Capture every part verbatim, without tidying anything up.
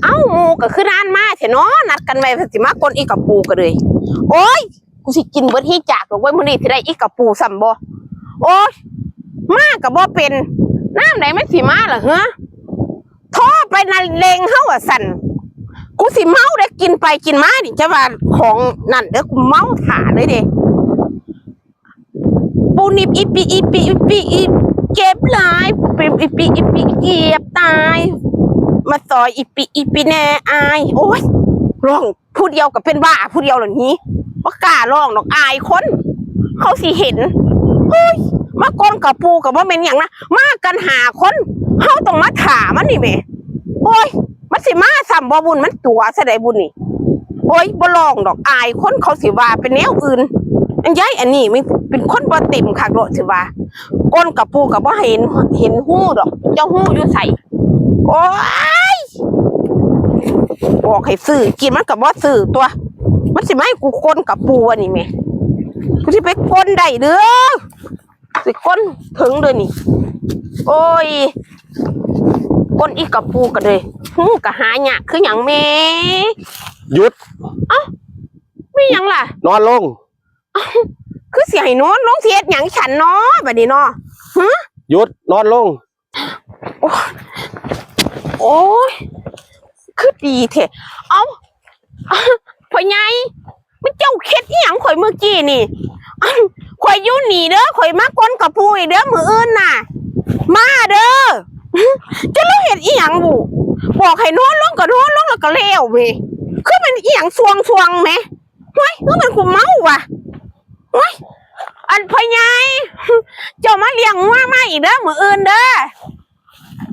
เอ้า หมู่ก็คือนานมาแท้เนาะ นัดกันไว้ว่าสิมาก้นอีกะปูก็เลย โอ้ย กูสิกินเบิดฮี่จากดอกเว้ย มื้อนี้สิได้อีกะปูซ้ำบ่ โอ้ย มาก็บ่เป็น น้ำใดมันสิมาล่ะเฮ้อ โทรไปนันเลงเฮาว่าสั่น กูสิเมาได้กินไปกินมานี่ จะว่าของนั่นเด้อ กูเมาถ่าเลยเด้ ปูนิบอีปีอีปีอีปีอีเก็บหลาย ปูเป็นอีปีอีปีเก็บตาย มาซอยอีปีอีปีแน่อาย โอ้ย ร้องผู้เดียวก็เป็นบ้าผู้เดียวเหล่านี้ บ่กล้าร้องดอก อายคน เขาสิเห็น เฮ้ย มาก้นกะปูก็บ่แม่นหยังนะ มากันห้าคน เฮาต้องมาถ่ามันนี่แหม โอ้ย มันสิมาซ้ำบ่บุญ มันตั๋วซะใดบุญนี่ โอ้ย บ่ร้องดอก อายคนเขาสิว่าเป็นแนวอื่น อันยายอันนี้มันเป็นคนบ่เต็มคักเนาะสิว่า ก้นกะปูก็บ่เห็น เห็นฮูดอก เจ้าฮูอยู่ไส โอ้ย บอกให้ซื้อกินมันก็บ่ซื้อตัว มันสิมาให้กูก้นกะปูอันนี้แหม กูสิไปก้นได้เด้อ สิก้นถึงเด้อนี่ โอ้ย ก้นอีกะปูก็เลย ฮูก็หายากคือหยังแหม หยุด มีหยังล่ะ นอนลง คือสิให้นอนลงสิเฮ็ดหยังฉันเนาะบัดนี้เนาะ หยุด นอนลง โอ้ย คือดีแท้ เอ้า พ่อใหญ่ มันเจ้าเฮ็ดอีหยังข่อยเมื่อกี้นี่ ข่อยอยู่นี่เด้อ ข่อยมาก้นกะปูอีกเด้อ มื้ออื่นน่ะ มาเด้อ เจ้าเฮ็ดอีหยังบุ บอกให้นอนลงก็นอนลงแล้วก็แล้วแหม คือมันอีหยังซวงๆแหม เฮ้ย คือมันกูเมาว่ะ เฮ้ย อันพ่อใหญ่ เจ้ามาเลี้ยงงัวมาอีกเด้อ มื้ออื่นเด้อ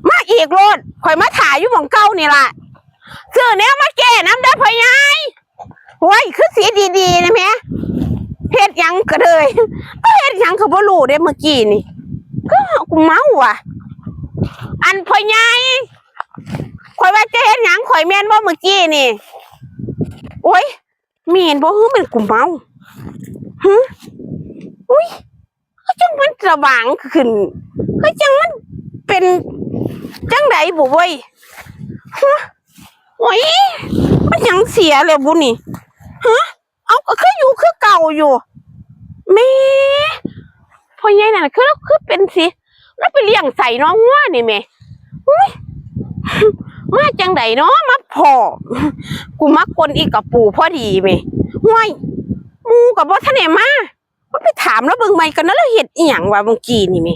มาอีกโลด ข่อยมาถ่าอยู่หม่องเก่านี่ล่ะ ซื้อแนวมาแก้นำเด้อพ่อใหญ่ โอ้ย คือสีดีๆนะแหม เฮ็ดหยังก็เลย เฮ็ดหยังก็บ่รู้เด้เมื่อกี้นี่ คือกูเมาว่ะ อันพ่อใหญ่ ข่อยว่าจะเฮ็ดหยังข่อยแม่นบ่เมื่อกี้นี่ โอ้ย แม่นบ่ คือมันกูเมา หึ อุ้ย คือจังมันสว่างขึ้น คือจังมันเป็นจังใดบุเว้ย ฮะ โอ้ย มันหยังเสียแล้วบุนี่ ฮะ เอาก็คืออยู่คือเก่าอยู่ แม่ พ่อใหญ่นั่นคือ คือเป็นสิ แล้วไปเลี้ยงใส่น้องงัวนี่แหม อุ๊ย มาจังใดเนาะ มาพ้อ กูมาก้นอีกะปูพอดีแหม ห้วย หมู่ก็บ่ทันได้มา มันไปถามแล้วเบิ่งใหม่กันนะ แล้วเฮ็ดอีหยังวะเมื่อกี้นี่แหม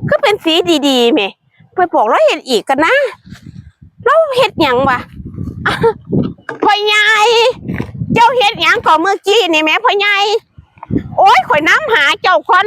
คือเป็นสีดีๆแหม ไปบอกแล้วเฮ็ดอีกกันนะ แล้วเฮ็ดหยังวะ พ่อใหญ่ เจ้าเฮ็ดหยังก่อนเมื่อกี้นี่แหม พ่อใหญ่ โอ้ย ข่อยนำหาเจ้าก่อน